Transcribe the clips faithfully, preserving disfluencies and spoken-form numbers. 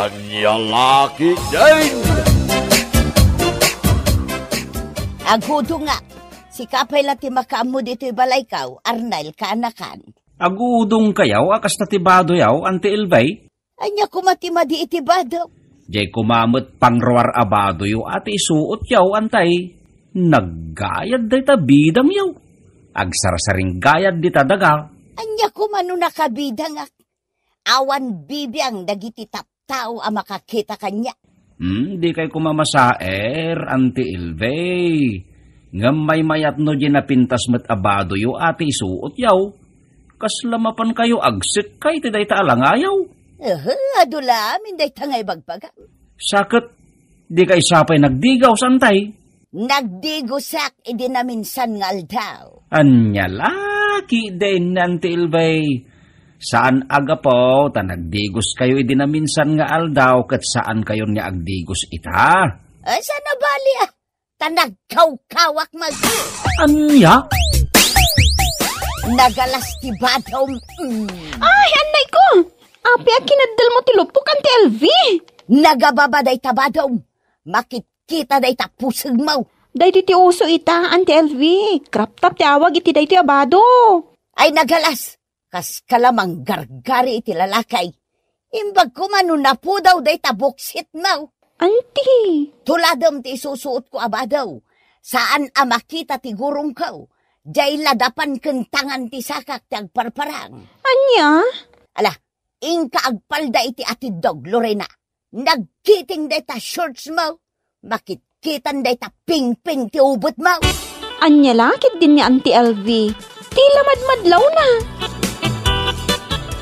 Ania la ketdin? Agudongak. Sika pay la ti makaammo ditoy balaykaw, Arnel, kaanakan. Agudongkayaw a kasta ti badoyaw, Auntie Elvie? Ania koma ti madi iti bado? Diay koma met pangruar a badoyo a ti isuotyaw, Auntie. Naggayad dayta bidangyaw. Agsarsaringgayad dita daga. Ania koma no nakabidangak? Awan bibiang dagiti tattao a makakita kaniak. Hmm, dikay koma masaer, Auntie Elvie. Ngem maymayat no diay napintas met a badoyo a ti isuotyaw. Kasla mapankayo agsekkay ti dayta a langayaw. Ehe, adu la amin dayta nga ibagbagam. Sa ket, dikay sapay nagdigaw, Auntie? Nagdigosak idi naminsan nga aldaw. Ania la ketdin, Auntie Elvie? Saan a gapu ta nagdigoskayo idi naminsan nga aldaw ket saankayon nga agdigos ita? Ay, saan a bali, ah? Ta nagkawkawak met. Ania? Nagalas ti badom. Mm. Ay, annay ko! Apay a kinaddelmo ti lupok, Auntie Elvie? Nagababa dayta badom. Makitkita dayta pusegmo. Daytoy ti uso ita, Auntie Elvie. Crop top ti awag iti daytoy a bado. Ay, nagalas. Kaska la manggargari iti lalaki. Imbag koma no napudaw dayta buksitmo. Auntie. Tuladem ti isusuotko a bado. Saan a makita ti gurongko. Diay ladapan ken tangan ti sakak ti agparparang. Ania? Ala, inka agpalda iti atiddog, Lorena. Nagkiting dayta shortsmo. Makitkitan dayta pingping ti ubetmo. Ania la ketdin ni Auntie Elvie? Ti la madmadlawna.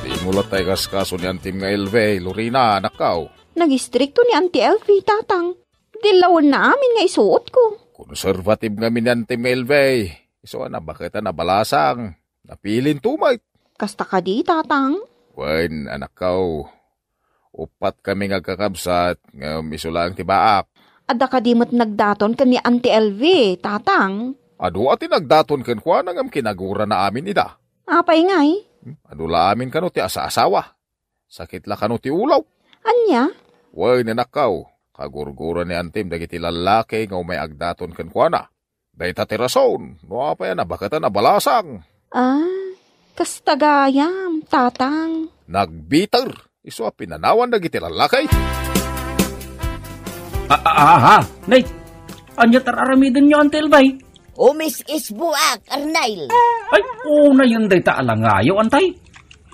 Dimo latta ikaskaso ni antim nga Elvie, Lorena, anakko. Nagistrikto ni Auntie Elvie, tatang. Dillawenna amin nga isuotko. Konserbatib ngamin ni antim nga Elvie. Isu a nabaket a nabalasang. Napilinto met. Kasta kadi, tatang? Wen, anakko. Uppat kami nga agkakabsat, ngem isu laeng ti baak. Adda kadi met nagdaton ken ni Auntie Elvie, tatang? Adu a ti nagdaton kenkuana ngem kinagurana amin ida. Apay ngay? Hmm, adu la amin kano ti asaasawa. Sakit la kano ti ulaw. Ania? Wen, anakko, kagurgura ni antim dagiti lallaki nga umay agdaton kenkuana. Dayta ti rason no apay a nabaket a nabalasang. Ah, kasta gayam, tatang. Nagbiter, isu a pinanawan dagiti lallaki. Ah, ah, ah, ah, nay, ania ti ar-aramidenyo, Auntie Elvie? Umis-isboak, Arnel. Ay, unayen dayta a langayo, Auntie.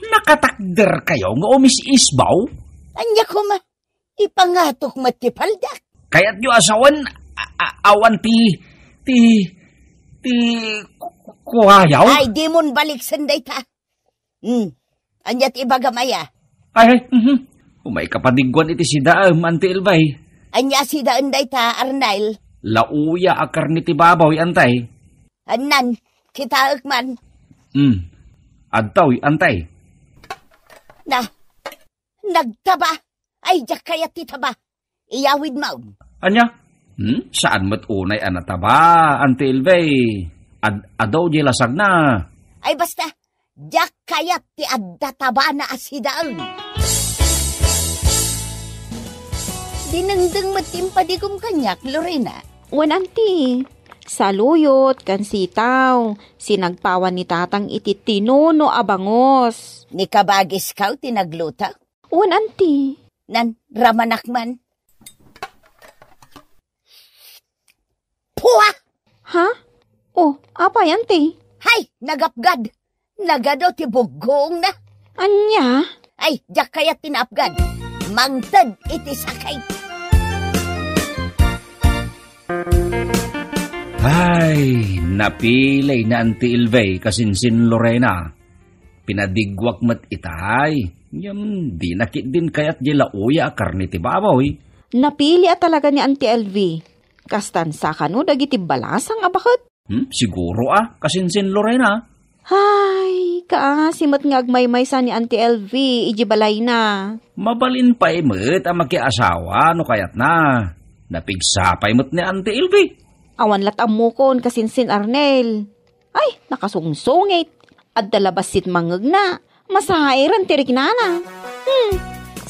Nakatakderkayo nga umis-isbo? Ania koma? Ipangatok met ti paldak. Kayatyo a sawen, a-, a-, awan ti, ti, ti ku-, ku-, kuayaw? Ay, dimon baliksen dayta. Hmm. Ania ti ibagam aya? Ay, ay, mhm. Umay kapadigguan iti sidaem, Auntie Elvie. Ania sidaen dayta, Arnel? Lauya a karne ti baboy, Auntie. Annan, kitaek man. Hmm. Adtoy, Auntie. Na, nagtaba. Ay, diak kayat ti taba. Iyawidmo. Ania? Hmm? Saan met unay a nataba, Auntie Elvie? Ad-, adu diay lasagna. Ay, basta, diak kayat ti adda tabana a sidaen. Dinengdeng met ti impadigom kaniak, Lorena. Wen, Auntie. Saluyot ken sitaw, sinagpawan ni tatang iti tinuno a bangus. Ni kabagiskaw ti nagluto? Wen, Auntie. Nan, ramanak man. Pua! Ha? Oh, apay, Auntie? Hay, nagapgad! Nagadu ti buggoongna. Ania? Ay, diak kayat ti naapgad. Mangted iti sakay. Ay, napili ni Auntie Elvie kasinsin Lorena. Pinadigguak met itay. Ngem dina ketdin kayat diay lauya a karne ti baboy. Napili a talaga ni Auntie Elvie. Kastan sa kano dagiti balasang a baket? Hmm, siguro a, kasinsin Lorena. Ay, kaasi met nga agmaymaysa ni Auntie Elvie idiay balayna. Mabalin pay met a makiasawa no kayatna. Napigsa pay met ni Auntie Elvie. Awan lat ammokon kasinsin Arnel. Ay, nakasungsungit. Adda la bassit mangngegna. Masairen ti riknana. Hmm.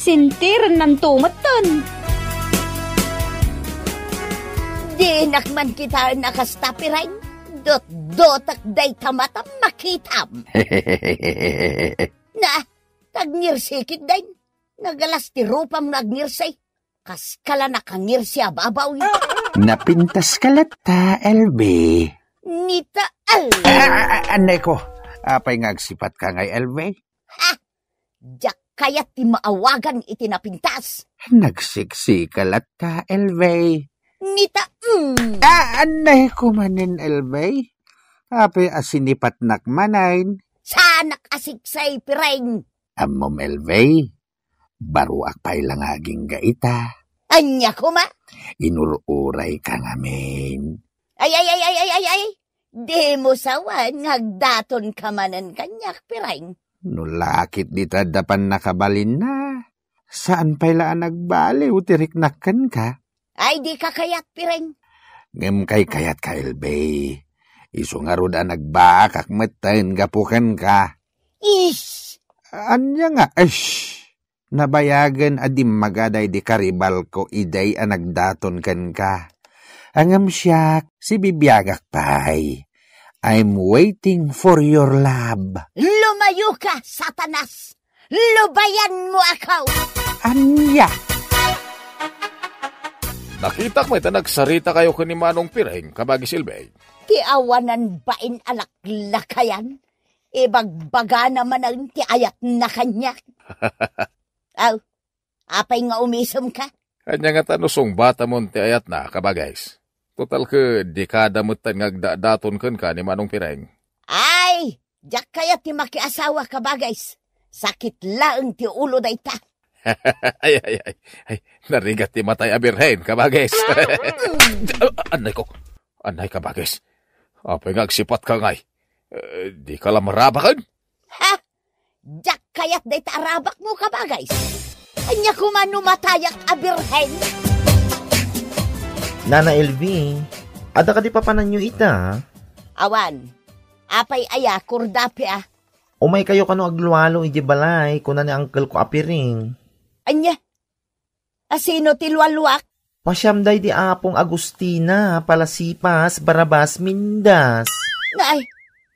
Sintirennanto metten. Dinak man kitaen a kasta, Pireng. Dotdotek dayta mata makitam. Na, tagngirsi ketdin. Nagalas ti rupam nga agngirsi. Kaskala nakangirsi a babaw. Napintaska latta, L V. Nita, al- Ah, ah, ah, anay ko. Apay nga agsipatka ngay, L V? Ha? Diak kayat ti maawagan iti napintas. Nagsiksika latta, L V. Nita, mm. Ah, anay ko manen, L V. Apay a sinipatnak manen? Saanak a siksay, Pireng. Ammom, L V. Baruak pay la nga agingga ita. Ania koma? Inur-urayka ngamin. Ay, ay, ay, ay, ay, ay, ay. Dimo sawen nga agdatonka manen kaniak, Pireng. No lakit dita adda pannakabalinna, saan pay la a nagbaliw ti riknak kenka. Ay, dika kayat, Pireng. Ngem kaykayatka, L V. Isu ngarud a nagbaakak metten gapu kenka. Ish! Ania nga, ish? Nabayagen a dimmaga daydi karibalko idiay a nagdaton kenka. Ngem siak, sibibiagak pay. I'm waiting for your love. Lumayoka, Satanas! Lubayanmo ako! Ania? Nakitak met a nagsaritakayo ken ni Manong Pireng, kabagis L V. Ti awanan bain a laklakayan, ibagbagana manen ti ayatna kaniak. Aw, apay nga umisemka? Ania ngata no sungbatamon ti ayatna, kabagis? Total ket dekada metten nga agdadaton kenka ni Manong Pireng. Ay, diak kayat ti makiasawa, kabagis. Sakit laeng ti ulo dayta. Ay, ay, ay, ay, narigat ti matay a birhen, kabagis. Ah, anay ko, anay, kabagis. Apay nga agsipatka ngay? Eh, dika la marabaken? Ha? Diak kayat dayta a rabakmo, kabagis. Ania koma no matayak a birhen? Nana L V, adda kadi papananyo ita? Awan. Apay aya, Kurdapia? Umaykayo kano aglualo idiay balay, kuna ni uncle ko a Pireng. Ania? Asino ti lualuak? Pasiam daydi Apong Agustina, Palasipas, Barabas, Mindas. Nay,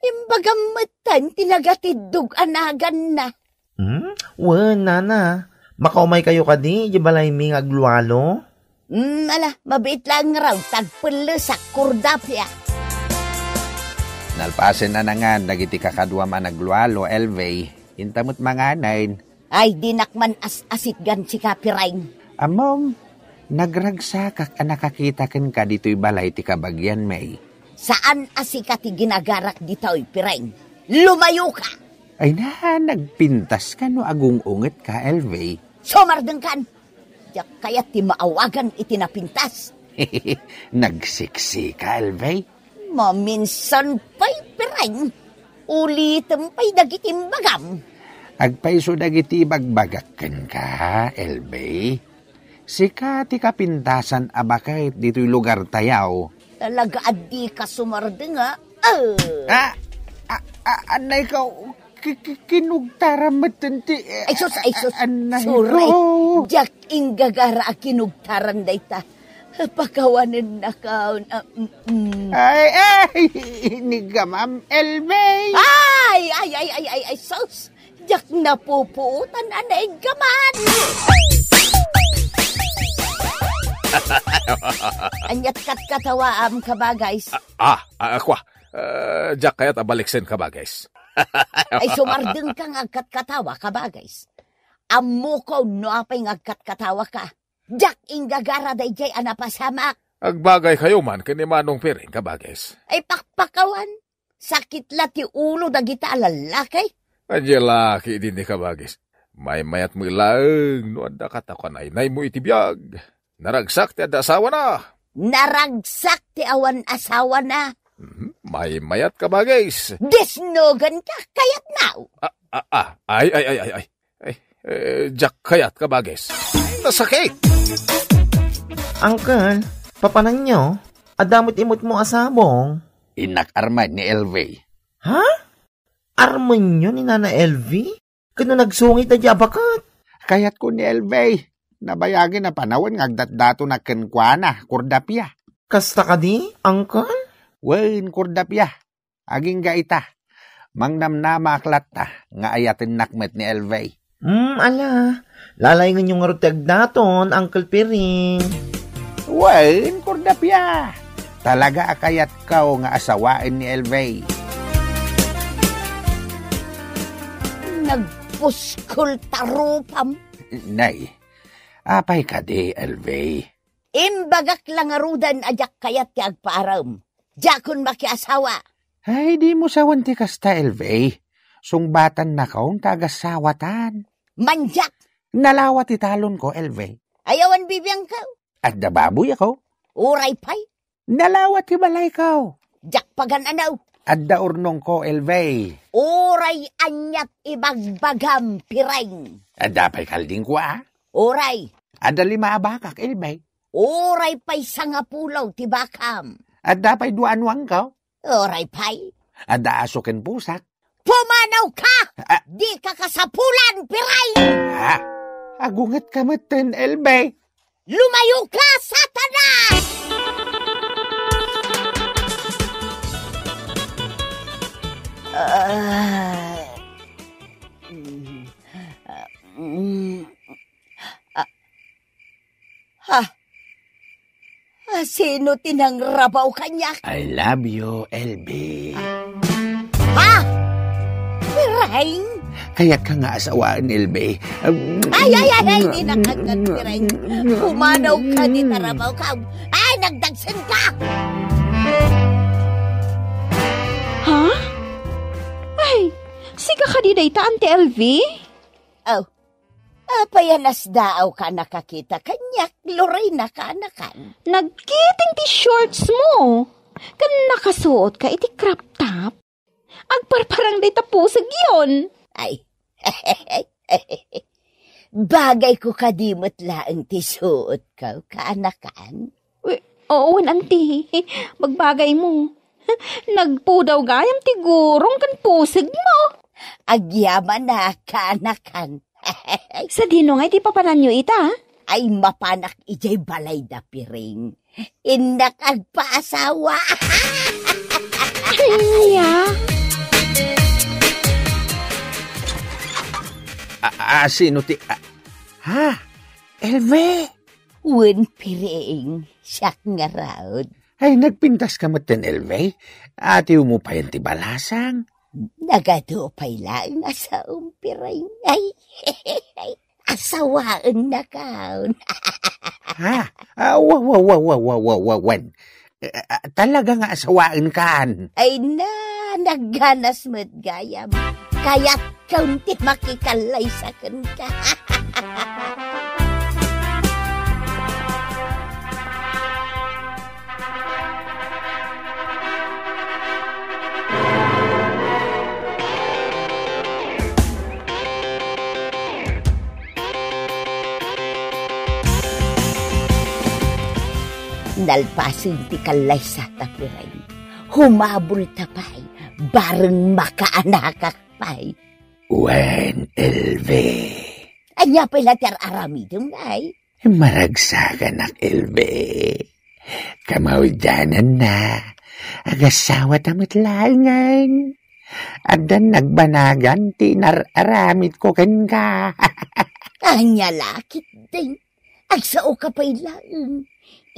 imbagam metten ti nagatiddog a naganna. Hmm? Wen, nana. Makaumaykayo kadi idiay balaymi nga aglualo? Hmm, ala, mabiit laeng ngarud, tagpellesak, Kurdapia. Nalpasen a nangan dagiti kakaduam a naglualo, L V. Inta met manganen. Ay, dinak man as-asitgan sika, Pireng. Ammom, nagragsakak a nakakita kenka ditoy balay ti kabagianmi. Saan a sika ti ginagarak ditoy, Pireng. Lumayoka! Ay na, nagpintaska no agung-ungetka, L V. Sumardengkan! Diak kayat ti maawagan iti napintas. Nagsiksika, L V. Maminsan pay, Pireng. Ulitem pay dagiti imbagam. Agpayso dagiti ibagbagak kenka, L V. Sika ti kapintasan a baket ditoy lugartayo. Talaga a dika sumardeng, a? Ah! Ah, ah, ah, anay ka, ki-, ki-, kinugtaram metten ti, eh, Ay, sus, ay, sus. Anay Suray, ko. Diak inggagara a kinugtaran dayta. Pakawanennakon, ah, mm, mm. Ay, ay, inigamam, L V. Ay, ay, ay, ay, ay, ay, sus. Diak napupuotan a naiggaman. Aniat katkatawaam, kabagis? Ah, ah, ah, kwa. Ah, diak kayat a baliksen, kabagis. Ay, sumardengka nga agkatkatawa, kabagis. Ammoko no apay nga agkatkatawaka. Diak inggagara daydiay a napasamak. Agbagaykayo man ken ni Manong Piring, kabagis. Ay, pakpakawan. Sakit la ti ulo dagita a lallaki. Ania laki dini, kabagis. Maymayat met laeng no adda katakuan a inaymo iti biag. Naragsak ti adda asawana. Naragsak ti awan asawana. Mhm. Maymayat, kabagis. Disnogan ka, kayat na. Ah, ah, ah. Ay, ay, ay, ay, ay. Ay, eh, diak kayat, kabagis. Nasakit! Uncle, papananyo? Adda met imutmo a sabong? Innak armen ni L V. Ha? Armenyo ni Nana L V? Ken no nagsungit daydiay a baket? Kayatko ni Elvie. Nabayagen a panawen nga agdatdatonak kenkuana, Kordapia. Kasta kadi, Uncle? Wen, Kordapia. Agingga ita. Mangnamnamaak latta nga ayatennak met ni Elvie. Hmm, ala. Lalaingenyo ngarud ti agdaton, Uncle Piring. Wen, Kordapia. Talaga a kayatko nga asawaen ni Elvie. Nagpuskol ta rupam. Nay, apay kadi, Elvie? Imbagak la ngaruden a diak kayat ti agpaarem. Diakon makiasawa. Ay, dimo sawen ti kasta, Elvie. Sungbatannakon ta agasawatan. Mandiak! Nalawa ti talonko, Elvie. Ay, awan bibiangko. Adda baboyko. Uray pay. Nalawa ti balayko. Diak pagan-anaw. Adda urnongko, Elvie. Uray aniat ibagbagam, Piring. Adda pay kaldingko, a? Uray. Adda lima a bakak, Elvie. Uray pay sangapulo ti bakam. Adda pay dua a nuangko. Uray pay. Adda aso ken pusak. Pumanawka! Ah. Dika kasapulan, Piring! Ha? Agungetka metten, Elvie. Lumayoka, Satanas! Ah. Mm. Ah. Mm. Ah. Ha? Ah, sino ti nangrabaw kaniak? I love you, Elvie. Ha? Piring? Kayatka nga asawaen, Elvie. Um, Ay, ay, ay, ay, di nakagad, Piring. Pumanawka ti narabawko. Ay, nagdagsenka! Ha? Ay, sika kadi dayta, Auntie Elvie? Oh, apay a nasdaawka a nakakita kaniak, Lorena, kaanakan? Nagkiting ti shorts mo. Ken nakasuotka iti crop top. Agparparang dayta pusegyon. Ay. Bagayko kadi met laeng ti suotko, kaanakan? Wi-, oo, wen, Auntie. Bagbagaymo. Nagpudaw gayam ti gurong ken pusegmo. Agyamanak, kaanakan. Sadino ngay ti papananyo ita? Ay, mapanak idiay balayda, Piring. Innak agpaasawa. Ania? A, a, sino ti, a, ha? Elvie? Wen, Piring, siak ngarud. Ay, nagpintaska metten, Elvie? Atiwmo payen ti balasang? Nagadu pay laeng a saom, Piring. Ay, asawaennakon. Ha? Ah, wa, wa, wa, wen. Eh, ah, talaga nga asawaenkan. Ay na, nagganas met gayam. Kayatkon ti makikallaysa kenka. Nalpasen ti kallaysata, Piring. Humabulta pay, bareng makaanakak pay. Wen, Elvie. Ania pay la ti ar-aramidem, ngay? Maragsakanak, Elvie. Kamaudiananna, agasawata met laengen. Addan nagbanagan ti inar-aramidko kenka. Ania la ketdin? Agsaoka pay laeng.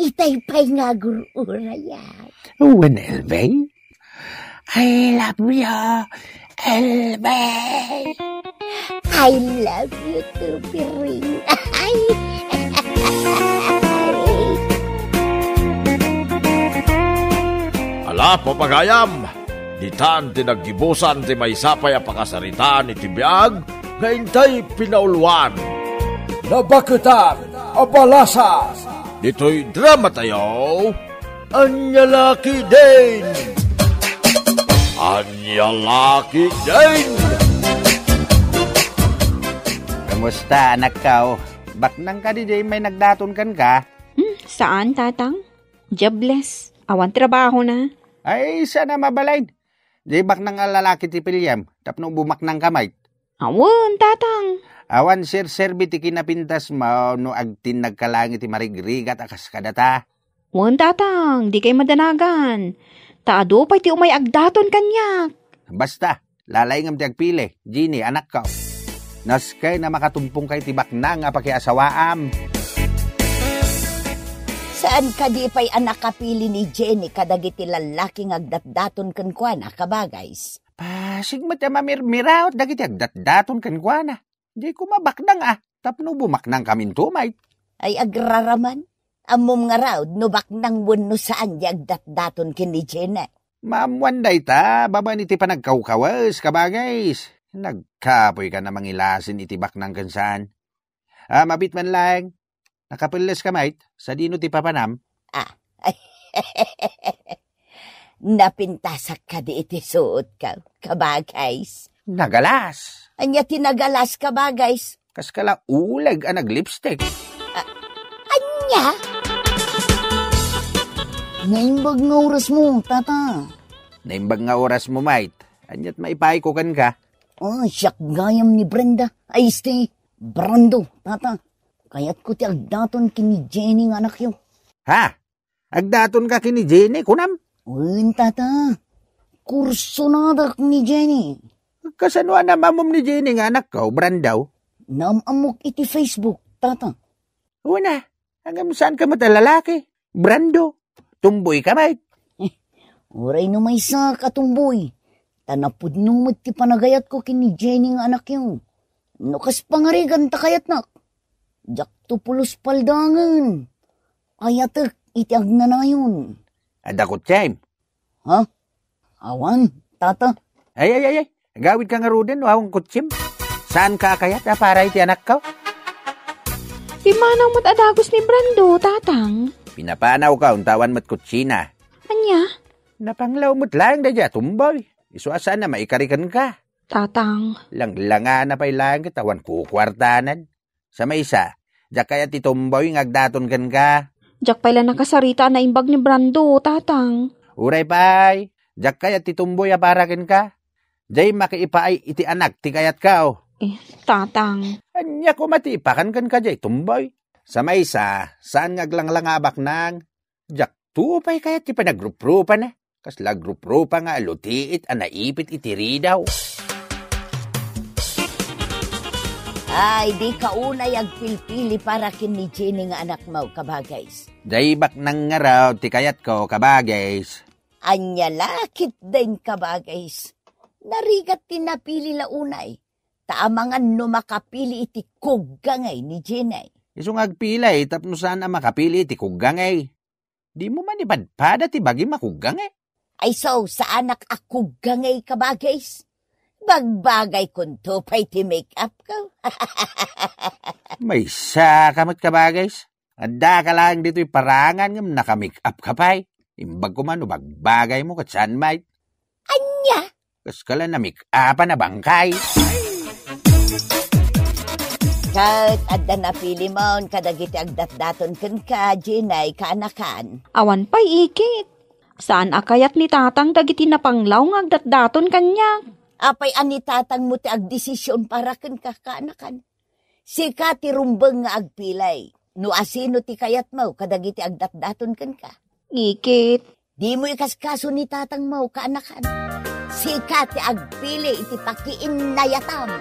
Itay pay nga agur-urayak. Wen, Elvie? I love you, Elvie. I love you too, Piring. Ay. Ala, papagayam, ditan ti naggibusan ti maysa pay a pakasaritaan iti biag nga intay pinauluan. Nabaketan a balasang. Ditoy dramatayo, Ania la ketdin? Ania la ketdin? Kumusta, anakko? Baknang kadi diay immay nagdaton kenka? Hmm, saan, Tatang. Jobless. Awan trabahona. Ay, saan a mabalin. Diay baknang a lalaki ti piliem, tapno bumaknangka met. Awan, tatang. Awan serserbi ti kinapintasmo no agtinnagka laeng iti marigrigat a kas kadata. Wen, tatang, dikay madanagan. Ta adu pay ti umay agdaton kaniak. Basta, lalaingem ti agpili, Jenny, anakko. Naskay na makatumpongka iti baknang a pakiasawaam. Saan kadi pay a nakapili ni Jenny kadagiti lallaki nga agdatdaton kenkuana, kabagays? Pasig met a mamirmiraot dagiti agdatdaton kenkuana. Diay koma baknang a, tapno bumaknangkaminto, Mike. Ay, agraraman. Ammom ngarud no baknang wenno saan diay agdatdaton ken ni Jenny. Maammoan dayta, babaen iti panagkawkawes, kabagays. Nagkapoyka a mangilasin iti baknang ken saan. Ah, mabit man laeng. Nakapelleska, Mike? Sadino ti papanam? Ah. Napintasak kadi iti suotko, kabagays? Nagalas. Ania ti nagalas, kabagays? Kas kala uleg a naglipstick. Ah, ania? Naimbag nga orasmo, tata. Naimbag nga orasmo, Mike. Aniat maipayko kenka? Oh, siak gayam ni Brenda. Ay, este, Brando, tata. Kayatko ti agdaton ken ni Jenny nga anakyo. Ha? Agdatonka ken ni Jenny, kunam? Wen, tata. Kursonadak ni Jenny. Kasano a naam-ammom ni Jenny nga anakko, Brando? Naam-ammok iti Facebook, tata. Wen a, ngem saanka met a lalaki, Brando. Tomboyka met. Eh, uray no maysak a tomboy. Ta napudno met ti panagayatko ken ni Jenny nga anakyo. No kas pangarigan ta kayatnak. Diakto pulos paldangen. Ayatek iti agnanayon. Adda kotsiem? Ha? Awan, tata. Ay, ay, ay, ay. Agawidka ngaruden no awan kotsiem? Saanka a kayat a para iti anakko? Pimmanaw met a dagus ni Brando, tatang. Pinapanawka, unta awan met kotsiena. Ania? Napanglaw met laeng daydiay a tomboy. Isu a saan a maikari kenka. Tatang. Langlangana pay laeng ket awan kukuartanan. Sa maysa, diak kayat ti tomboy nga agdaton kenka. Diak pay la nakasarita a naimbag ni Brando, tatang. Uray pay, diak kayat ti tomboy a para kenka. Diay makiipaay iti anak ti kayatko. Eh, tatang. Ania koma ti ipakan kenka diay tomboy? Sa maysa, saan nga aglanglanga a baknang. Diakto pay kayat ti panagruprupana. Kasla agruprupa nga alutiit a naipit iti ridaw. Ay, dika unay agpilpili para ken ni Jenny nga anakmo, kabagays. Diay baknang ngarud ti kayatko, kabagays. Ania la ketdin, kabagays? Narigat ti napili la unay. Ta amangan no makapili iti kuggangay ni Jenny. Isu nga agpili tapno saan a makapili iti kuggangay. Dimo man ipadpada ti bagim a kuggangay? Ay, so, saanak a kuggangay, kabagays? Bagbagaykonto pay ti make-upko. Maysaka met, kabagays. Addaka laeng ditoy parangan ngem naka-make-upka pay. Imbag koma no bagbagaymo ket saan met. Ania? Kaskala namik-apan a bangkay. Ket adda napilimon kadagiti agdatdaton kenka, Jenny, kaanakan. Awan pay ikit. Saan a kayat ni tatang dagiti napanglaw nga agdatdaton kaniak. Apay a ni tatangmo ti agdesision para kenka, kaanakan? Sika ti rumbeng nga agpili no asino ti kayatmo kadagiti agdatdaton kenka. Ikit. Dimo ikaskaso ni tatangmo, kaanakan. Sika ti agpili iti pakiinnayatam.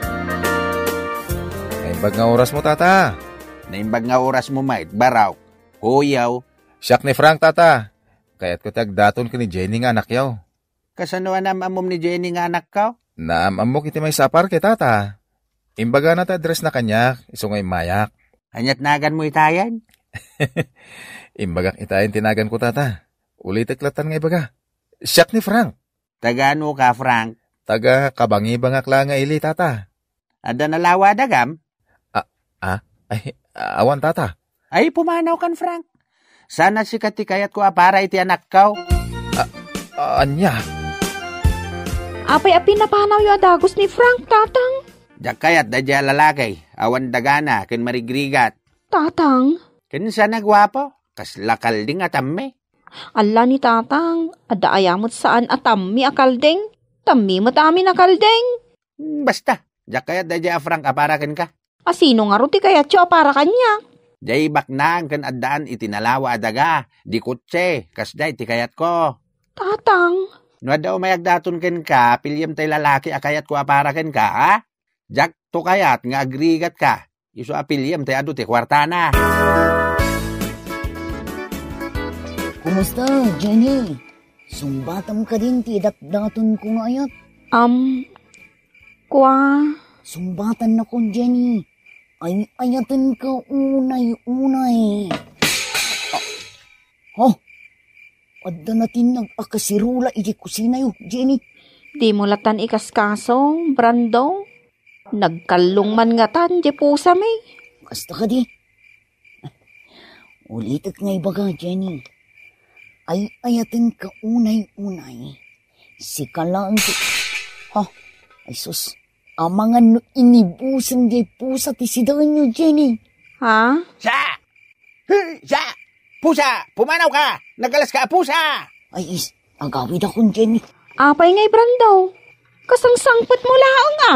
Naimbag nga orasmo, tata. Naimbag nga orasmo met, barok. Kuyaw. Siak ni Frank, tata. Kayatko ti agdaton ken ni Jenny nga anakyo. Kasano a naam-ammom ni Jenny nga anakko? Naam-ammok iti maysa a parke, tata. Imbagana ti addressna kaniak, isu nga immayak. Aniat naganmo itayen? Imbagak itayen ti naganko, tata. Ulitek lattan nga ibaga. Siak ni Frank. Taga anoka, Frank? Taga kabangibangak la nga ili, tata. Adda nalawa a dagam? A-, a? Ay, awan, tata. Ay, pumanawkan, Frank. Saan a sika ti kayatko a para iti anakko. A-, a-, ania? Apay a pinapanawyo a dagus ni Frank, tatang? Diak kayat daydiay a lalaki, awan dagana ken marigrigat. Tatang? Ken saan a guapo, kasla kalding a tammi. Alla ni tatang, adda aya met saan a tammi a kalding? Tammi met amin a kalding. Basta, Diak kayat daydiay a Frank a para kenka. A sino ngarud ti kayatyo a para kaniak? Diay baknang ken addaan iti nalawa a daga, di kotse, kasdiay ti kayatko. Tatang. No adda umay agdaton kenka, piliem tay lalaki a kayatko a para kenka, ha? Diakto kayat nga agrigatka. Isu a piliem tay adu ti kuartana. Kumusta, Jenny? Sungbatam kadin ti datdatonko nga ayat? Am, kua? Sungbatan nakon, Jenny. Ay-ayatenka unay-unay. Ah, oh, adda natinnag a kasirula iti kusinayo, Jenny. Dimo latan ikaskaso, Brando. Nagkallong man ngatan di pusami. Kasta kadi. Ulitek nga ibaga, Jenny. Ay-ayatenka unay-unay. Sika laeng ti, ha? Ay sus. Amangan no inibusem di pusa ti sidaenyo, Jenny. Ha? Sa! Hey, sa! Pusa! Pumanawka! Nagkalaska a pusa! Ay, is, agawidakon, Jenny. Apay ngay, Brando? Kasangsangpetmo laeng a.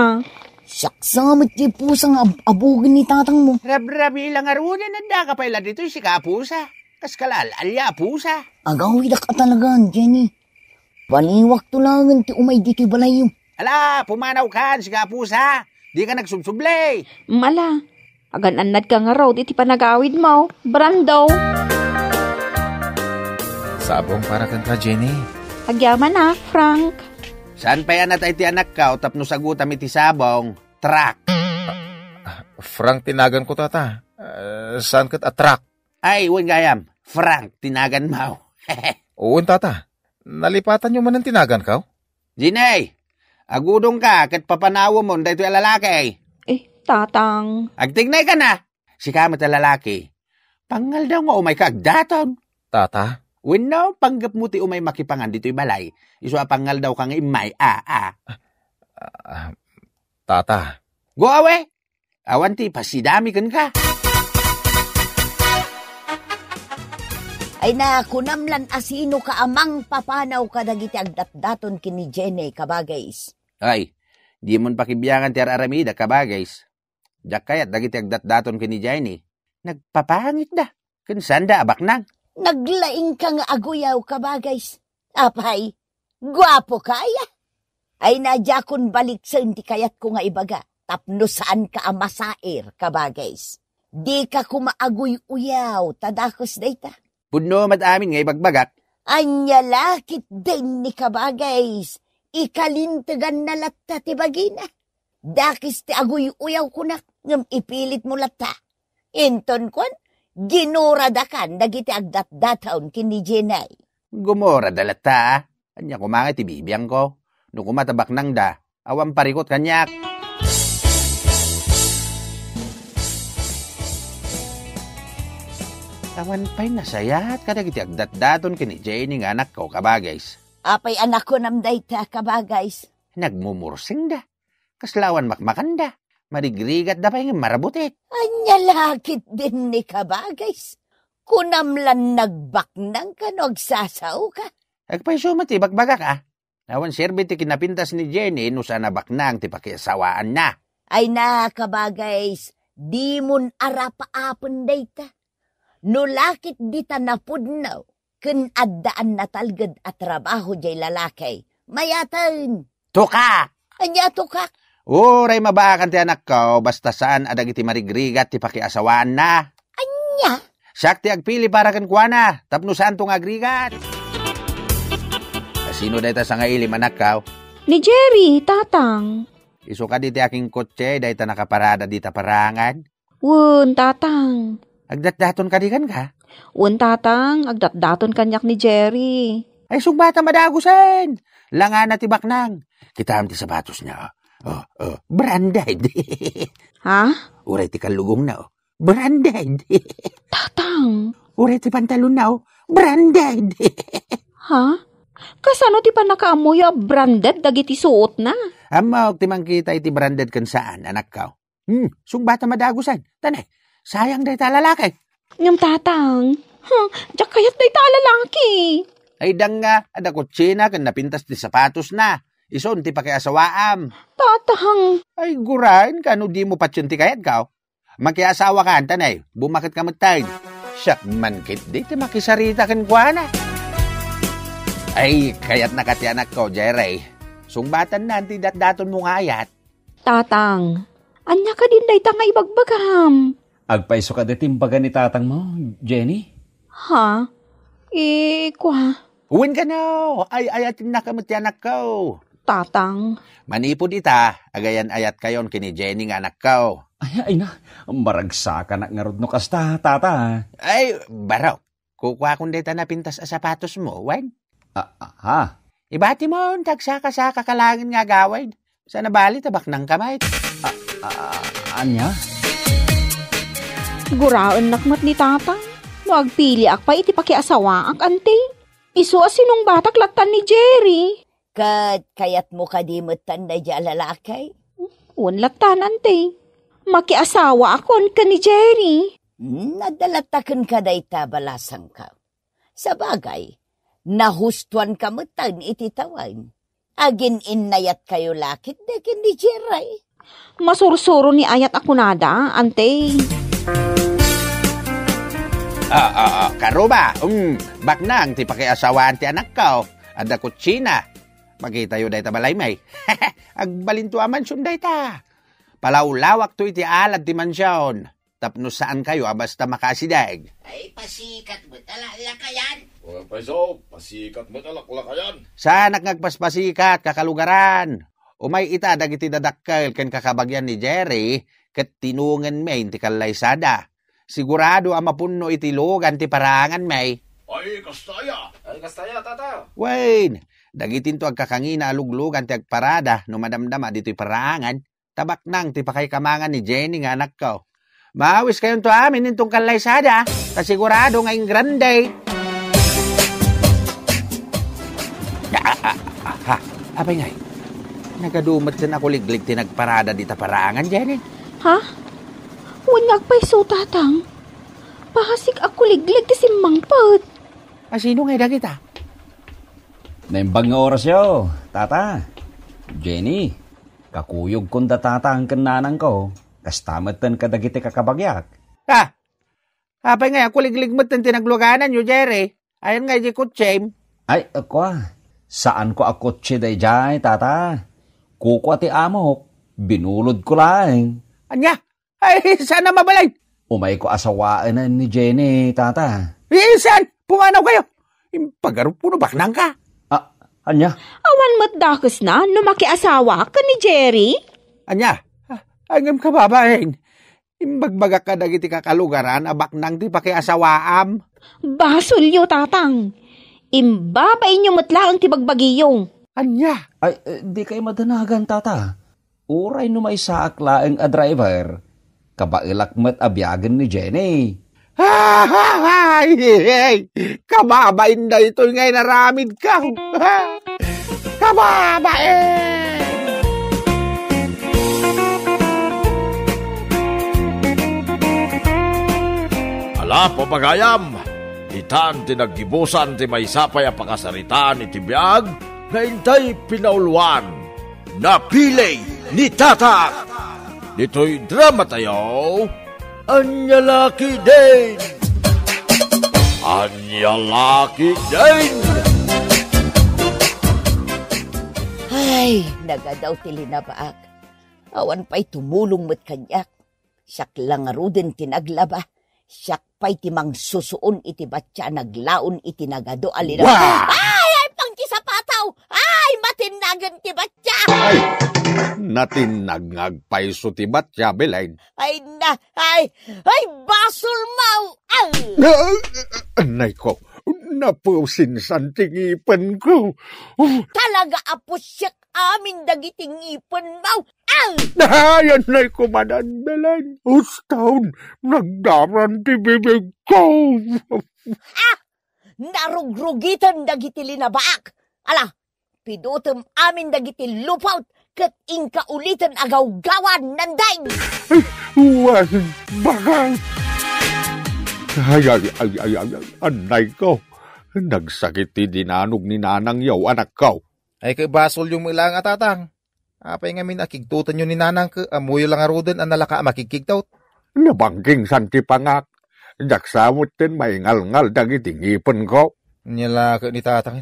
Siak sa met ti pusa nga ab-, abugen ni tatangmo. Rabrabi la ngaruden, addaka pay la ditoy sika a pusa. Kas kalal-alia a pusa. Agawidak a talagan, Jenny. Paliwakto laengen ti umay ditoy balayyo. Ala, pumanawkan, sika a pusa. Dika nagsubsubli. Mala, agan-annadka ngarud iti panagawidmo, Brando. Sabong para kenka, Jenny. Agyaman a, Frank. Saan pay a natay ti anakko tapno sagutam iti sabong? Truck. Ah, Frank ti naganko, tata. Eh, saan ket a truck? Ay, wen gayam. Frank ti naganmo. Wen, tata. Nalipatanyo manen ti naganko? Jenny, agudongka ket papanawemon daytoy a lalaki. Eh, tatang. Agtignaykan a. Sika met a lalaki. Pangngaldaw nga umayka agdaton. Tata? Wenno, panggepmo ti umay makipangan ditoy balay. Isu a pangngaldaw ka nga immay, a, a. Ah, tata. Go away. Awan ti ipasidami kenka. Ay na, kunam lan a sino ka a mangpapanaw kadagiti agdatdaton ken ni Jenny, kabagays. Ay, dimon pakibiangan ti ar-aramida, kabagays. Diak kayat dagiti agdatdaton ken ni Jenny. Nagpapangitda. Ken saanda a baknang. Naglaingka nga aguyaw, kabagays. Apay, guapo ka aya? Ay na, diakon baliksen ti kayatko nga ibaga, tapno saanka a masair, kabagays. Dika koma aguy-uyaw, ta dakes dayta. Pudno met amin nga ibagbagak. Ania la ketdin ni kabagays, ikalinteganna latta ti bagina. Dakes ti aguy-uyaw kunak, ngem ipilitmo latta. Inton kuan, ginuradakan dagiti agdatdaton ken ni Jenny. Gumurada latta, a. Ania koma nga ti bibiangko? No koma ta baknangda, awan parikut kaniak. Awan pay nasayaat kadagiti agdatdaton ken ni Jenny nga anakko, kabagays. Apay a nakunam dayta, kabagays? Nagmumursingda. Kasla awan makmakanda. Marigrigatda pay ngem marabutik. Ania la ketdin ni kabagays? Kunam lan nagbaknangka no agsasaoka. Agpayso met ti ibagbagak, a. Awan serbi ti kinapintas ni Jenny no saan a baknang ti pakiasawaanna. Ay na, kabagays, dimon arapaapen dayta. No la ketdi ta napudno ken addaan natalged a trabaho diay lalaki, mayaten. Tuka! Ania tukak? Uray mabaakan ti anakko, basta saan a dagiti marigrigat ti pakiasawaanna. Ania? Siak ti agpili para kenkuana, tapno saanto nga agrigat. Sino dayta sangailim, anakko? Ni Jerry, tatang. Isu kadi ti akingkotse dayta nakaparada dita parangan? Wen, tatang. Agdatdaton kadi kenka? Wen, tatang, agdatdaton kaniak ni Jerry. Ay, sungbatam a dagusen. Langana ti baknang. Kitaem ti sapatosna, o. O, o, branded. Ha? Uray ti kallugongna, o. Branded. Tatang. Uray ti pantalonna, o. Branded. Ha? Kasano ti pannakaammoyo a branded dagiti suotna? Ammok ti mangkita iti branded ken saan, anakko. Hmm, sungbatam a dagusen. Tanay, sayang dayta a lalaki. Ngem tatang, huh, diak kayat dayta a lalaki. Ay, danga, adda kotsena ken napintas ti sapatosna. Isun ti pakiasawaam. Tatang! Ay, guraen ka no dimo patien ti kayatko. Makiasawa ka, antanay. Bumaket ka metten. Siak man ketdi ti makisarita kenkuana. Ay, kayatnaka ti anakko, Jerry. Sungbatanna ti datdatonmo nga ayat. Tatang, ania kadin dayta nga ibagbagam? Agpayso kadi ti imbaga ni tatangmo, Jenny? Ha? Eh, kua? Wen kano, ay-ayatennaka met ti anakko. Tatang. Manipud ita, agayan-ayatkayon ken ni Jenny nga anakko. Ay, ay na, maragsakanak ngarud no kasta, tata. Ay, barok. Kukuakon dayta napintas a sapatosmo, wen? Ah, ah, ha? Ibatimon ti agsaka-saka ka laengen nga agawid. Saan a bali ta baknangka met. Ah, ah, ania? Guraennak met ni Tatang. No agpiliak pay iti pakiasawaak, anti? Isu a sinungbatak lattan ni Jerry. Ket kayatmo kadi metten daydiay a lalaki? Wen lattan, anti. Makiasawaakon ken ni Jerry. Hmm, adda latta kenka dayta balasangko. Sabagay, nahustoanka metten iti tawen. Agin-innayatkayo la ketdi ken ni Jerry. Masursuro ni ayat a kunada, anti. Ah, ah, ah, karuba, um, baknang ti pakiasawaan ti anakko. Adda kutsina. Makitayo dayta balay, may. Agbalinto a mansion dayta. Palawlawakto iti alad ti mansion. Tapno saankayo a basta makaasideg. Ay, pasikat met a laklakayan. Wen pay isu, pasikat met a laklakayan. Saanak nga agpaspasikat, kakalugaran. Umay ita dagiti dadakkel ken kakabagian ni Jerry, ket tinongen manen ti kallaysada. Sigurado a mapunno iti lugan ti paraangan, may. Ay, kasta aya. Ay, kasta aya, tata. Wen, dagitinto agkakangina a luglugan ti agparada no madamdama ditoy paraangan. Ta baknang ti pakaikamangan ni Jenny nga anakko. Maawiskayonto amin inton kallaysada, ta sigurado nga ingrande. Ah, ah, ah, ah, ha? Apay ngay? Nagadu met ken a kuliglig ti nagparada dita paraangan, Jenny? Ha? Wen nga agpayso, Tatang. Pasig a kuliglig ti simmangpet. A, sino ngay dagita? Naimbag nga orasyo, Tata. Jenny, kakuyogkon da Tatang ken Nanangko, kasta metten kadagiti kakabagiak. Ah! Apay ngay a kuliglig metten ti naglugananyo, Jerry? Ayan ngay di kutsem? Ay, kua, saanko a kutse daydiay, Tata. Kukua ti amok, binulodko laeng. Ania? Ay, saan a mabalin? Umayko a sawaen ni Jenny, Tata. Eh, saan? Pumanawkayo. Impagarup no baknangka. Ah, ania? Awan met dakesna no makiasawaak ken ni Jerry? Ania? Ah, ay, ngem kababain. Imbagbagak kadagiti kakalugaran a baknang ti pakiasawaam. Basolyo, Tatang. Imbabainyo met laeng ti bagbagiyo. Ania? Ay, eh, dikay madanagan, Tata. Uray no maysaak laeng a driver, kabaelak met a biagen ni Jenny. Ay, kababain daytoy nga inaramidko. Kababain! Ala, papagayam, itan ti naggibusan ti maysa pay a pakasaritaan iti biag nga intay pinauloan. Napili ni Tata. Ditoy drama tayo, Ania La Ketdin. Ania La Ketdin. Ay, nagadaw ti linabaak. Awan pay tumulong met kaniak. Siak la ngaruden ti naglaba. Siak pay ti mangsusuon iti batia a naglaon iti nagadu a linaw. Wah! Ay, ay, pang ti sapataw! Ay, matinnagen ti batia! Ay, natinnag nga agpayso ti batia, Belen. Ay, na, ay, ay, basolmo! Ay! Ah, anay ko, napusinsan ti ngipenko. Talaga a pusiek amin dagiti ngipenmo. Ay! Ay, anay ko manen, Belen. Uston, nagdaran ti bibigko. Ah! Narugrugiten dagiti linabaak. Ala, pidutem amin dagiti lupot ket inka uliten a gawgawan, Nandeng. Wen, bakay. Ay, ay, ay, ay, ay, ay, anay ko. Nagsakit ti dinanog ni nanangyo, anakko. Ay, ket basolyo met laeng a tatang. Apay ngamin a kigtotenyo ni Nanang ket ammoyo la ngaruden a nalaka a makigkigtot? Nabangkingsan ti pangak. Diak sa metten maingalngal dagiti ngipenko. Ania la ket ni Tatang.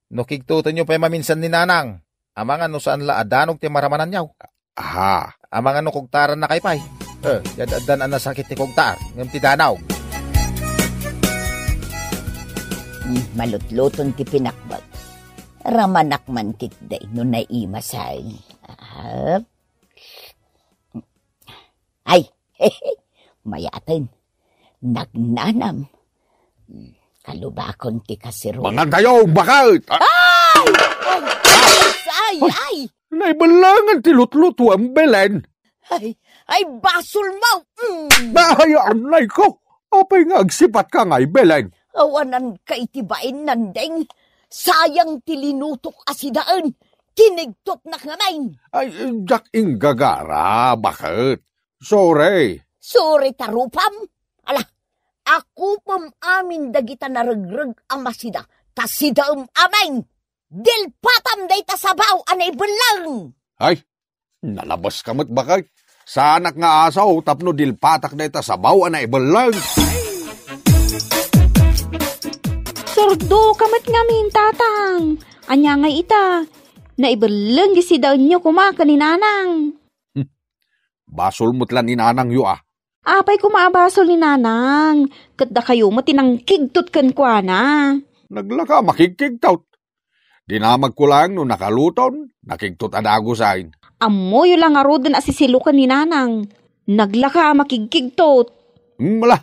No kigtotenyo pay maminsan ni Nanang, amangan no saan la a danog ti maramananyo. Aha. Amangan no kugtaranna kay pay. Eh, di ad-addan a nasakit ti kugtar, ngem ti danog. Hmm, malutluton ti pinakbag. Ramanak man ketdi no naimasaen. Ah. Ay, mayaten. Nagnanam. Hmm, kalubakon ti kasirol. Mangan tayo, bakit? Ah! Ay! Ay! Ay! Ay! Ay! Naibalangan ti lutlutuan, Belen. Ay, ay, basol mo! Mm. Ay, anay ko! Apay nga agsipat ka ngay, Belen? Awanan ka iti bain, Nandeng. Sayang ti linutok a sidaen. Kinigtotnak ngamin. Ay, diak inggagara, bakit? Sorry. Sorry ta rupam? Ala, akupem amin dagita naregreg a masida, ta sidaem amin. Dilpatam dayta sabaw a naibelleng! Ay, nalabas ka met, bakit? Saanak nga asaw tapno dilpatak dayta sabaw a naibelleng. Sordo ka met ngamin, Tatang. Ania nga ita? Naibelleng ti sidaenyo koma ken ni Nanang. Hmm. Basol met la ni Nanangyo, a. Apay koma a basol ni Nanang? Ket dakayo met ti nangkigtot kenkuana. Naglaka a makigkigtot. Dinamagko laeng no nakaluton, nakigtot a dagusen. Ammoyo la ngaruden a sisiloken ni Nanang. Naglaka a makigkigtot. Hmm, ala,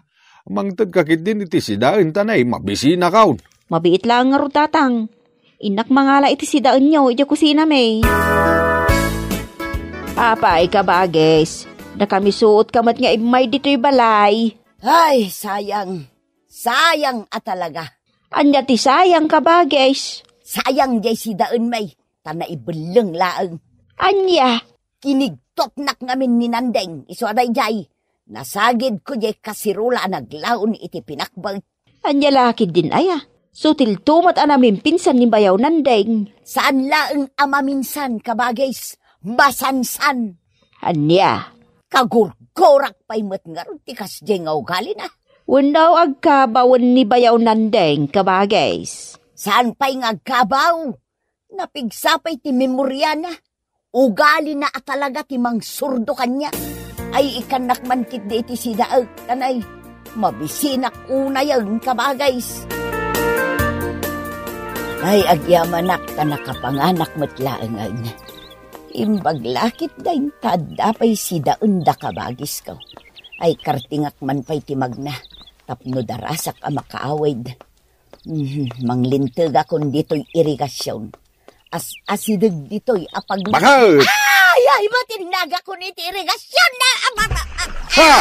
mangted ka ketdin iti sidaen ta nay, mabisinakon. Mabiit laeng ngarud, Tatang. Innak mangala iti sidaenyo idiay kusinami. Apay, kabagis, nakamisuot ka met nga immay ditoy balay. Ay, sayang. Sayang a talaga. Ania ti sayang, kabagis? Sayang jay sidaenmi, ta naibelleng laeng. Ania? Kinigtotnak ngamin ni Nandeng, isu a daydiay. Nasagidko jay kasirola a naglaon iti pinakbag. Ania la ketdin aya? Sutilto met a namimpinsan ni Bayaw Nandeng. Saan laeng a maminsan, kabagis. Masansan. Ania? Kagurgurak pay met ngarud ti kasdiay nga ugalina. Wenno agkabawen ni Bayaw Nandeng, kabagis? Saan pay nga agkabaw? Napigsa pay ti memoriana. Ugalina a talaga ti mangsurdo kaniak. Ay, ikkannak man ketdi iti sidaek, kanay. Mabisinak unayen, kabagis. Ay, agyamanak ta nakapanganak met laengen. Imbag la ketdin ta adda pay sidaenda, kabagisko. Ay, kartingak man pay ti magna tapno darasak a makaawid. Mhm, manglintegakon ditoy irigasion. As-asideg ditoy a pag- Bakit? Ay, ay, matinnagakon iti irigasion na. Ah, ah, ah, Ha!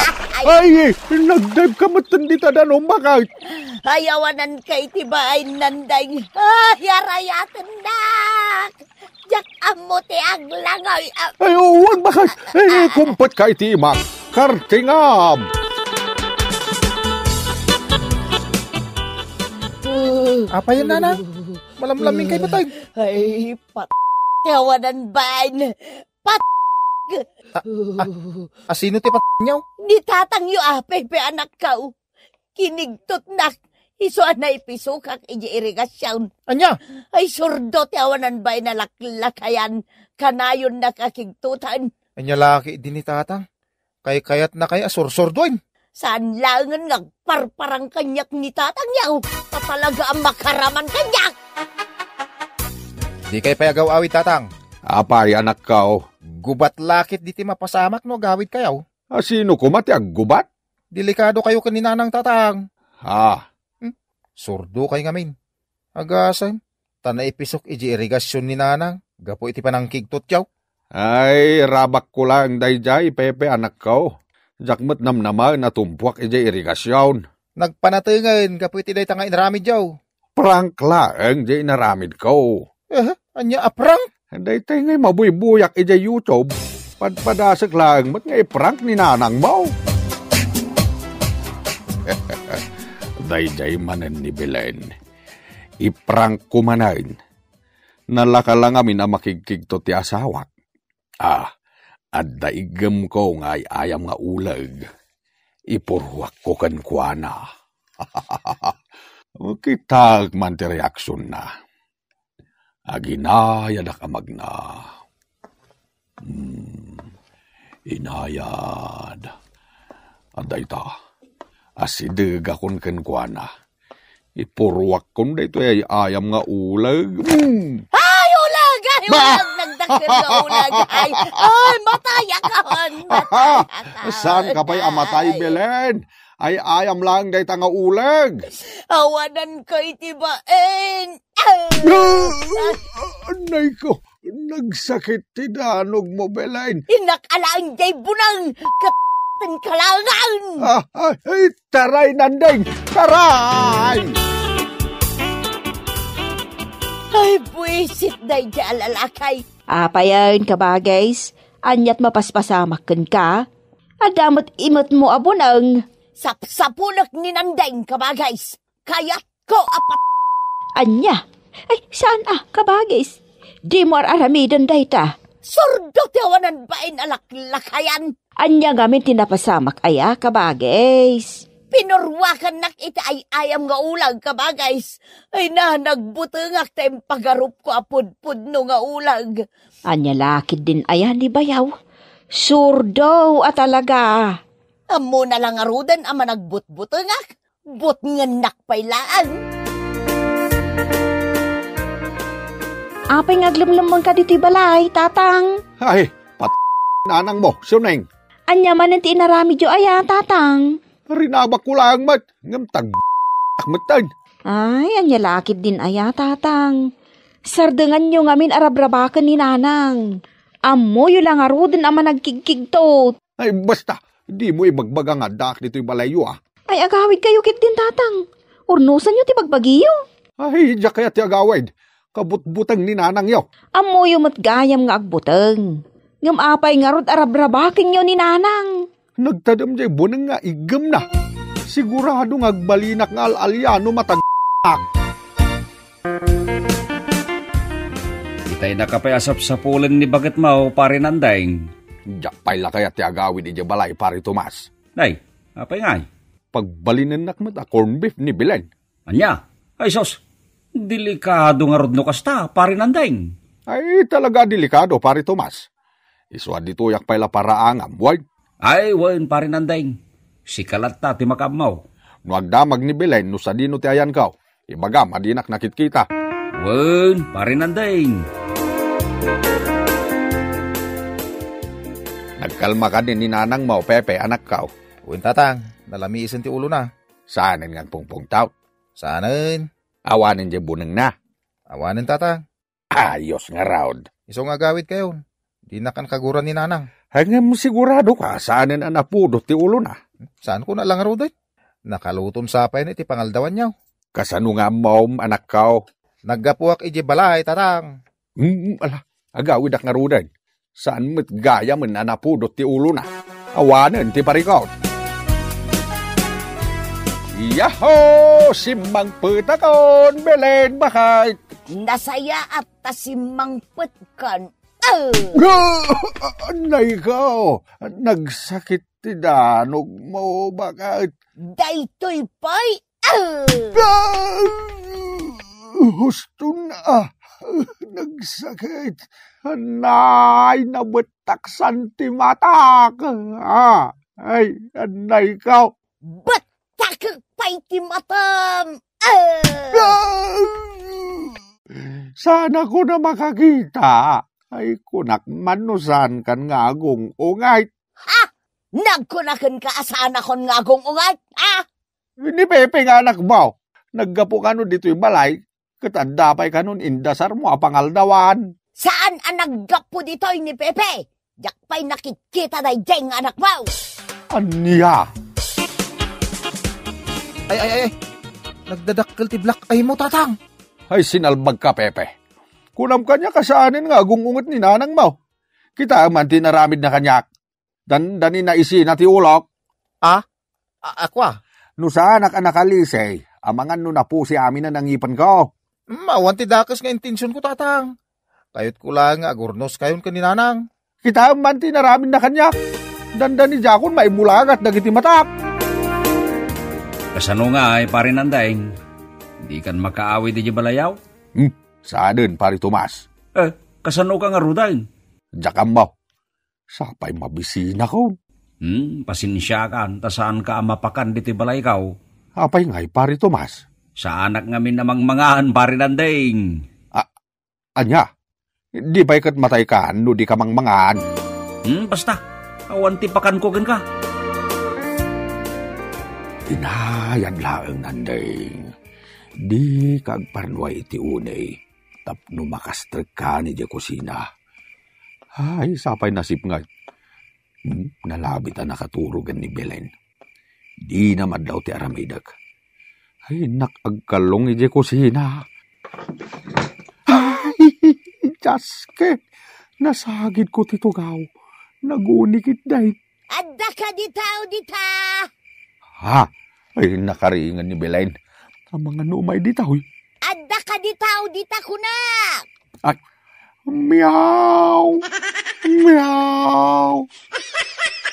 Ay! Ay, nagdive ka met dita danum, bakit? Ay, awanan ka iti bain, Nandeng. Ay, arayatennak. Diak ammo ti aglangoy. Ah. Ay, uwan, bakas. Eh, kumpet ka iti imak. Kartingam. Apay, Nanang? Malamlaming kay patay. Ay, pat-, ti awanan bain. Pat-, A-, a-, asino ti patnyo? Ni tatangyo, a, Pepe, anakko. Kinigtotnak, isu a naipisokak idiay irigasion. Ania? Ay, surdo ti awanan bain a laklakayan, kanayonnak a kigtotan. Ania la ketdi ni tatang? Kaykayatna kay a sursurdoen? Saan laengen nga agparparang kaniak ni tatangyo, ta talaga a makaraman kaniak! Dikay pay agaw-awid, tatang. Apay, anakko? Gubat la ketdi ti mapasamak no agawidkayo. Asino koma ti aggubat? Delikadokayo ken ni nanang, tatang. Ha? Hmm? Surdo kay ngamin. Agasem, ta naipisok idiay irigasion ni nanang gapu iti panangkigtotyo. Ay, rabakko laeng daydiay, Pepe, anakko. Diak met namnamaen a tumpuak idiay irigasion. Nagpanatengen gapu iti dayta nga inaramidyo. Prank laeng diay inaramidko. Eh, ania a prank? Daytoy ngay mabuybuyak idiay YouTube. Padpadasek laeng met nga iprank ni nanangmo. Daydiay manen ni Belen. Iprank ko manen. Nalaka la ngamin a makigkigto ti asawak. Ah, adda iggemko nga ay-ayam nga uleg. Ipurruakko kenkuana. Kitaek man ti reaksionna. Aginayadak a magna. Hmm, inayad. Adda ita. Asidegakon kenkuana. Ipurruakkon daytoy ay-ayam nga uleg. Hmm. Ay, uleg! Ay, uleg! Nagdakkel nga uleg! Ay, ay, matayakon! Matayakon! Saan ka pay a matay, Belen? Ay-ayam lang dayta nga uleg. Awanan ko iti baen. Ay! Anay ko, nagsakit ti danogmo, Belen. Innak alaen jay bunang, ket kalangan. Ah, ah, ay, taray, Nandeng, taray! Ay, buisit dayjay a lalaki. Apayen, kabagays, aniat mapaspasamak kenka? Adda met imetmo a bunang. Sapsapulek ni Nandeng, kabagays. Kayatko a pat- Ania? Ay, saan a, kabagis? Dimo ar-aramiden dayta. Surdo ti awanan bain a laklakayan. Ania ngamin ti napasamak aya, kabagis? Pinurwakannak iti ay-ayam nga ulag, kabagis. Ay na, nagbutengak ta impagarupko a pudpudno nga ulag. Ania la ketdin aya ni bayaw? Surdo a talaga. Ammona la ngaruden a managbutbutengak? Butngennak pay laeng. Apay nga aglemlemmengka ditoy balay, Tatang? Ay, pat-, nanangmo, Siuneng. Ania manen ti inaramidyo aya, Tatang? Rinabakko laeng met, ngem tag-, metten. Ay, ania la ketdin aya, Tatang? Sardenganyo ngamin a rabrabaken ni Nanang. Ammoyo la ngaruden a managkigkigtot. Ay, basta, dimo ibagbaga nga addaak ditoy balayyo, a. Ay, agawidkayo ketdin, Tatang. Urnosanyo ti bagbagiyo. Ay, diak kayat ti agawid. Kabutbuteng ni nanangyo. Ammoyo met gayam nga agbuteng. Ngem apay ngarud a rabrabakenyo ni Nanang? Nagtadem jay buneng nga iggemna. Sigurado nga agbalinak nga al-alia no matag-ak. Itay na ka pay a sapsapulen ni baketmo, Pare Nandeng. Diak pay la kayat ti agawid idiay balay, Pare Tomas. Nay, apay ngay? Pagbalinennak met a corn beef ni Belen. Ania? Ay sus, delikado ngarud no kasta, Pare Nandeng. Ay, talaga delikado, Pare Tomas. Isu a ditoyak pay la paraangam, wen? Ay, wen, Pare Nandeng. Sika latta ti makaammo. No agdamag ni Belen no sadino ti ayanko, ibagam a dinak nakitkita. Wen, Pare Nandeng. Nagkalma kadi ni nanangmo, Pepe, anakko? Wen, Tatang, nalamiisen ti ulona. Saanen nga agpungpungtaw? Saanen. Awanen jay bunengna? Awanen, Tatang. Ayos ngarud. Isu nga agawidkayo. Dinak a nakaguran ni Nanang. Ngem siguradoka, saanen a napudot ti ulona? Saanko a la ngaruden. Nakaluton sa pay iti pangaldawanyo. Kasano nga ammom, anakko? Naggapuak idiay balay, Tatang. Mm, ala, agawidak ngaruden. Saan met gayamen a napudot ti ulona. Awanen ti parikut. Yahoo! Simmangpetakon, Belen, baket. Nasayaat ta simmangpetkan. Ah! Ah! Anayko, nagsakit ti danogmo, baket. Daytoy pay. Ah! Ah! Huston, ah, nagsakit. Anay, nabettaksan ti matak. Ah, ay, anayko. Bettakek pay ti matam. Ah! Ah! Saanakon a makakita. Ay, kunak man no saankan nga agung-unget. Ha? Nagkunakenka a saanakon nga agung-unget? Ha? Ni Pepe nga anakmo, naggapu kano ditoy balay, ket adda pay kanon indasarmo a pangaldawan. Saan a naggapu ditoy ni Pepe? Diak pay nakitkita daydiay nga anakmo. Ania? Ay, ay, ay, ay. Nagdadakkel ti black eye mo, Tatang. Ay, sinalbagka, Pepe. Kunam kaniak a saanen nga agung-unget ni nanangmo. Kitaem man ti inaramidna kaniak. Dandani na isina ti ulok. Ah? A-, ako a? No saanak a nakalisi, amangan no napusi amin a nangipenko. Mm, awan ti dakes nga intensionko, Tatang. Kayatko laeng nga agurnoskayon ken ni Nanang. Kitaem man ti inaramidna kaniak. Dandani diakon maimbulagat dagiti matak. Kasano ngay, Pari Nandeng? Dikan makaawid idiay balayaw? Hmm, saanen, Pari Tomas. Eh, kasanoka ngaruden? Diak ammo. Sapay mabisinakon. Hmm, pasensiakan, ta saanka a mapakan ditoy balayko. Apay ngay, Pari Tomas? Saanak ngamin a mangmangan, Pari Nandeng. A-, ania? Di pay ket mataykan no dika mangmangan. Hmm, basta. Awan ti pakanko kenka. Inayad laeng, Nandeng. Dika agparnuay iti unay tapno makastrekkan idiay kusina. Ay, sapay nasipnget. Hmm, nalabit a nakaturogen ni Belen. Dina madlaw ti aramidek. Ay, innak agkallong idiay kusina. Ay, Dios ket, nasagidko ti tugaw. Naguni ketdi. Adda kadi tao dita? Ha? Ay, nakaringan ni Belen. Amangan no umay dita, hoy. Adda kadi tao dita, kunak? Ay, miau! Miau!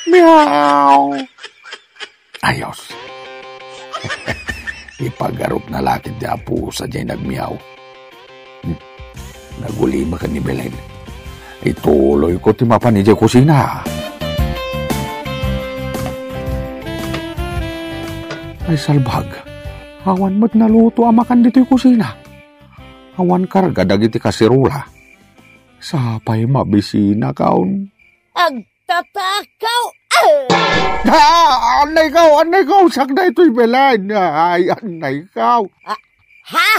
Miau! Ayos. Ipagarupna la ketdi a pusa diay nagmiau. Hmm. Nagulima ken ni Belen. Ituloyko ti mapan idiay kusina. Ay, salbag. Awan met naluto a makan ditoy kusina. Awan karga dagiti kaserola. Sapay mabisinakon. Agtatakaw! Ah! Ah! Annaykaw! Annaykaw! Siak daytoy, Belen! Ay, annaykaw! Ah, ha?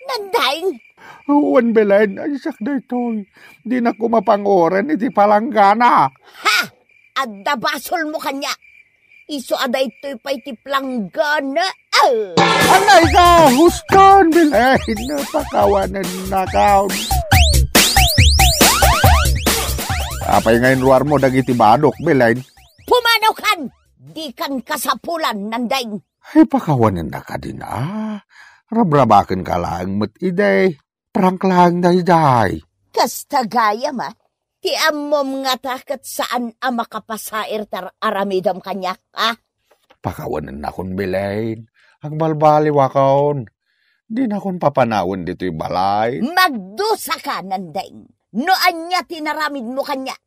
Nandeng? Wen, Belen, ay, siak daytoy. Dinak mapanguren iti palanggana. Ha? Adda basolmo kaniak. Isu a daytoy pay ti palanggana. Ah! Annaykaw! Huston, Belen! Pakawanennakaw. Apay nga inruarmo dagiti badok, Belen? Pumanaw kan! Dikan kasapulan, Nandeng. Ay, pakawanennak kadin a. Rabrabakenka laeng met idi. Prank laeng daydiay. Kasta gayam a. Ti ammom ngata ket saan a makapasair ti ar-, aramidem kaniak, a? Pakawanennakon, Belen. Agbalbaliwakon. Dinakon papanawen ditoy balay. Magdusaka, Nandeng. No ania ti inaramidmo kaniak,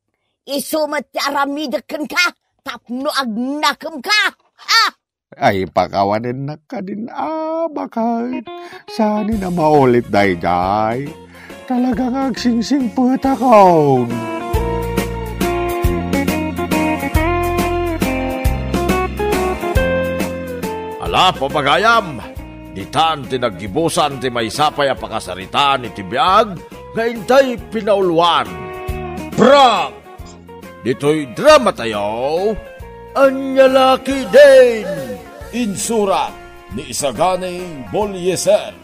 isu met ti aramidek kenka tapno agnakemka. Ha? Ay, pakawanennak kadin a, baket. Saan a maulit daydiay. Talaga nga agsingsingpetakon. Ala, papagayam, ditan ti naggibusan ti maysa pay a pakasaritaan iti biag nga intay pinauluan. Prank! Ditoy dramatayo, Ania La Ketdin! Insurat ni Isagani Bolieser.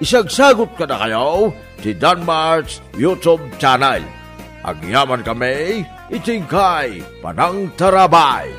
Isagsagut kadakayo ti Danmart's YouTube channel. Agyamankami iti inkay panangtarabay.